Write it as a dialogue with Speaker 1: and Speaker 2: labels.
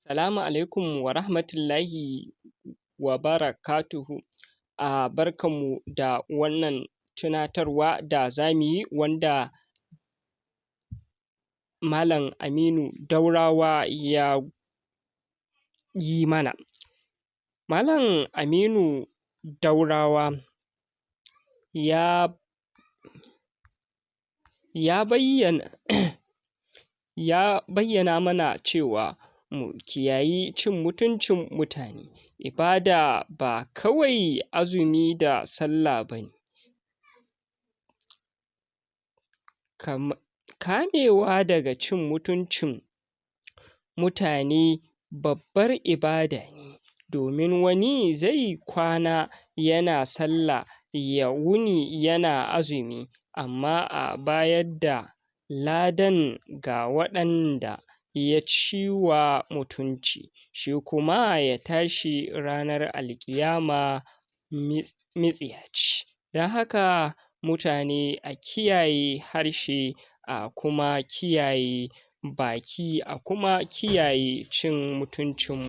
Speaker 1: Salamu alaikum warahmatullahi wa barakatuhu. Barkan mu da wannan tunatarwa da zamu yi wanda Malam Aminu Daurawa ya yi mana. Malam Aminu Daurawa ya ya bayyana ya bayyana mana cewa mu kiyayi cin mutuncin mutane. Ibada ba kawai azumi da sallah bane. Kamewa daga cin mutuncin mutane babbar ibada ne, domin wani zai kwana yana sallah ya wuni yana azumi, amma a bayadda ladan ga waɗanda ya ci wa mutunci, shi kuma ya tashi ranar alƙiyama mitsiyaci. Don haka mutane a kiyaye harshe, a kuma kiyaye baki, a kuma kiyaye cin mutuncin.